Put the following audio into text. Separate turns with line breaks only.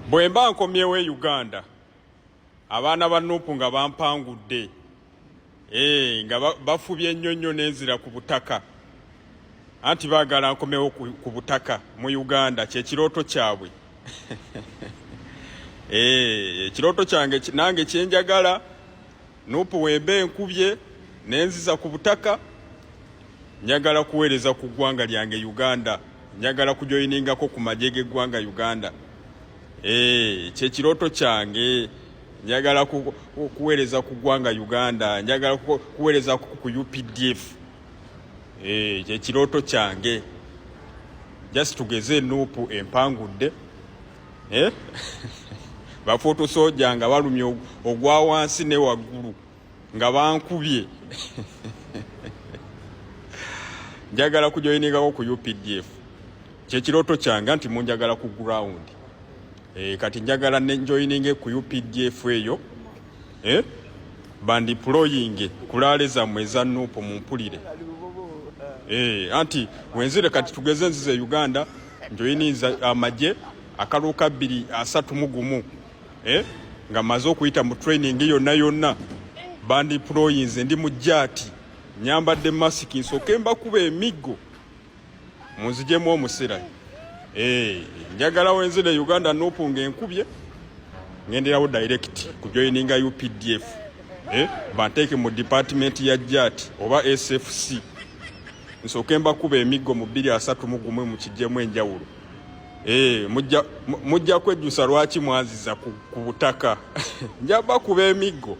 Bwe mba nkomyewo e Uganda, abaana ba Nuupu nga bampangudde, eh, nga bafubye nnyo nnyo nenzira ku butaka, anti baagala nkomewo ku butaka mu Uganda, kyekirooto kyabwe. Eh, ekirooto kyange nange kyenjagala. Nuupu wemba enkubye nenziza ku butaka, njagala kuweereza ku ggwanga lyange Uganda, njagala kujoyiningako ku magye g'eggwanga Uganda. Eh, kyekirooto kyange, njagala kuweereza ku ggwanga Uganda, njagala kuweereza ku UPDF. Eh, kyekirooto kyange. Just tugeze Nuupu empangudde. Eh? Bafuutu soja nga balumye ogwa wansi ne waggulu nga bankubye. Njagala kujoyiningako ku UPDF, kyekirooto kyange, anti munjagala ku ground. E, kati njagala nenjoyininge ku UPDF eyo, eh? Bandeployinge kulaale zammwe eza Nuupu mumpulire. E, anti wenzire kati tugeze nzize Uganda njoyininza amagye akaluuka 2031, eh? Nga maze okuyita mu training yonna yonna, bandeployinze ndi mu JATT, nyambadde masiki, nsooke mbakuba emiggo munzijemu omusira. Eh, njagala wenzire Uganda Nuupu ng'enkubye ngenderawo direct kujoyininga UPDF, eh, banteeke mu department ya JATT oba SFC, nsooke mbakuba emiggo mu 2031 mukijjemu enjawulo. Eh, mujja kwejjusa lwaki mwanziza ku butaka. Nja bakuba emiggo.